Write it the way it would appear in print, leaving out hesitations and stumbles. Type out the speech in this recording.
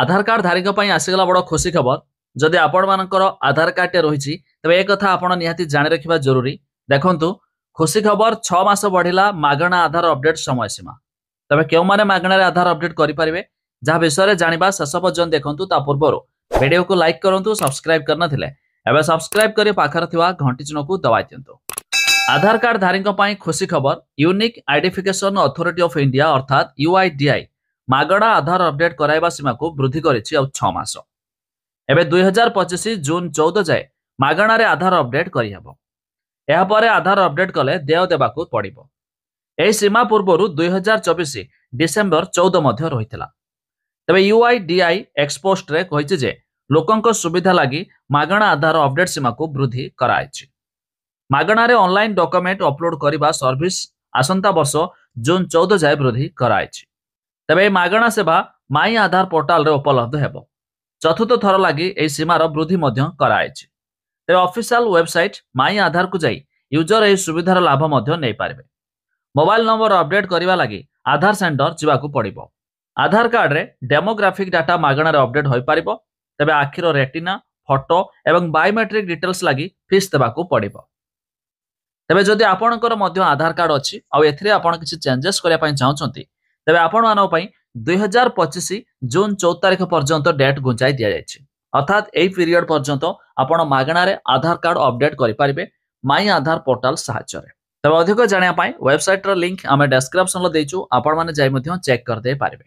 ଆଧାର card ଧାରୀଙ୍କ ପାଇଁ ଆସିଗଲା ବଡ଼ ଖୁସି ଖବର। ଯଦି ଆପଣମାନଙ୍କର ଆଧାର କାର୍ଡଟେ ରହିଛି, ତେବେ ଏ କଥା ଆପଣ ନିହାତି ଜାଣି ରଖିବା ଜରୁରୀ। ଦେଖନ୍ତୁ, ଖୁସି ଖବର, 6 ମାସ ବଢିଲା ମାଗଣା ଆଧାର ଅପଡେଟ୍ ସମୟ ସୀମା। ତେବେ କେଉଁମାନେ ମାଗଣାରେ ଆଧାର ଅପଡେଟ୍ କରିପାରିବେ, ଯାହା ବିଷୟରେ ଜାଣିବା, ଶେଷ ପର୍ଯ୍ୟନ୍ତ ଦେଖନ୍ତୁ। ତା ପୂର୍ବରୁ ଭିଡିଓକୁ ଲାଇକ୍ କରନ୍ତୁ। ସବସ୍କ୍ରାଇବ କରିନଥିଲେ ଏବେ ସବସ୍କ୍ରାଇବ କରି ପାଖରେ ଥିବା ଘଣ୍ଟି ଚିହ୍ନକୁ ଦବାଇ ଦିଅନ୍ତୁ। ଆଧାର କାର୍ଡ ଧାରୀଙ୍କ ପାଇଁ ଖୁସି ଖବର। Unique identification authority of India ଅର୍ଥାତ୍ ୟୁଆଇଡିଆଇ ମାଗଣା ଆଧାର ଅପଡେଟ୍ କରାଇବା ସୀମାକୁ ବୃଦ୍ଧି କରିଛି ଆଉ 6 ମାସ। ଏବେ 2025 ଜୁନ୍ 14 ଯାଏ ମାଗଣାରେ ଆଧାର ଅପଡେଟ୍ କରିହେବ। ଏହାପରେ ଆଧାର ଅପଡେଟ୍ କଲେ ଦେୟ ଦେବାକୁ ପଡ଼ିବ। ଏହି ସୀମା ପୂର୍ବରୁ 2024 ଡିସେମ୍ବର 14 ମଧ୍ୟ ରହିଥିଲା। ତେବେ ୟୁଆଇଡିଆଇ ଏକ୍ସ ପୋଷ୍ଟରେ କହିଛି ଯେ ଲୋକଙ୍କ ସୁବିଧା ଲାଗି ମାଗଣା ଆଧାର ଅପଡେଟ୍ ସୀମାକୁ ବୃଦ୍ଧି କରାଯାଇଛି। ମାଗଣାରେ ଅନଲାଇନ ଡକ୍ୟୁମେଣ୍ଟ ଅପଲୋଡ କରିବା ସର୍ଭିସ ଆସନ୍ତା ବର୍ଷ ଜୁନ୍ 14 ଯାଏ ବୃଦ୍ଧି କରାଯାଇଛି। ତେବେ ଏହି ମାଗଣା ସେବା ମାଇ ଆଧାର ପୋର୍ଟାଲରେ ଉପଲବ୍ଧ ହେବ। ଚତୁର୍ଥ ଥର ଲାଗି ଏହି ସୀମାର ବୃଦ୍ଧି ମଧ୍ୟ କରାଯାଇଛି। ତେବେ ଅଫିସିଆଲ ୱେବସାଇଟ୍ ମାଇ ଆଧାରକୁ ଯାଇ ୟୁଜର ଏହି ସୁବିଧାର ଲାଭ ମଧ୍ୟ ନେଇପାରିବେ। ମୋବାଇଲ ନମ୍ବର ଅପଡେଟ୍ କରିବା ଲାଗି ଆଧାର ସେଣ୍ଟର ଯିବାକୁ ପଡ଼ିବ। ଆଧାର କାର୍ଡରେ ଡେମୋଗ୍ରାଫିକ ଡାଟା ମାଗଣାରେ ଅପଡେଟ୍ ହୋଇପାରିବ। ତେବେ ଆଖିର ରେଟିନା ଫଟୋ ଏବଂ ବାୟୋମେଟ୍ରିକ ଡିଟେଲ୍ସ ଲାଗି ଫିସ୍ ଦେବାକୁ ପଡ଼ିବ। ତେବେ ଯଦି ଆପଣଙ୍କର ମଧ୍ୟ ଆଧାର କାର୍ଡ ଅଛି ଆଉ ଏଥିରେ ଆପଣ କିଛି ଚେଞ୍ଜେସ୍ କରିବା ପାଇଁ ଚାହୁଁଛନ୍ତି, ତେବେ ଆପଣମାନଙ୍କ ପାଇଁ 2025 ଜୁନ୍ 14 ତାରିଖ ପର୍ଯ୍ୟନ୍ତ ଡେଟ୍ ଘୁଞ୍ଚାଇ ଦିଆଯାଇଛି। ଅର୍ଥାତ୍ ଏହି ପିରିୟଡ଼ ପର୍ଯ୍ୟନ୍ତ ଆପଣ ମାଗଣାରେ ଆଧାର କାର୍ଡ ଅପଡେଟ୍ କରିପାରିବେ ମାଇ ଆଧାର ପୋର୍ଟାଲ ସାହାଯ୍ୟରେ। ତେବେ ଅଧିକ ଜାଣିବା ପାଇଁ ୱେବସାଇଟ୍ର ଲିଙ୍କ ଆମେ ଡେସ୍କ୍ରିପସନରେ ଦେଇଛୁ, ଆପଣମାନେ ଯାଇ ମଧ୍ୟ ଚେକ୍ କରିଦେଇ ପାରିବେ।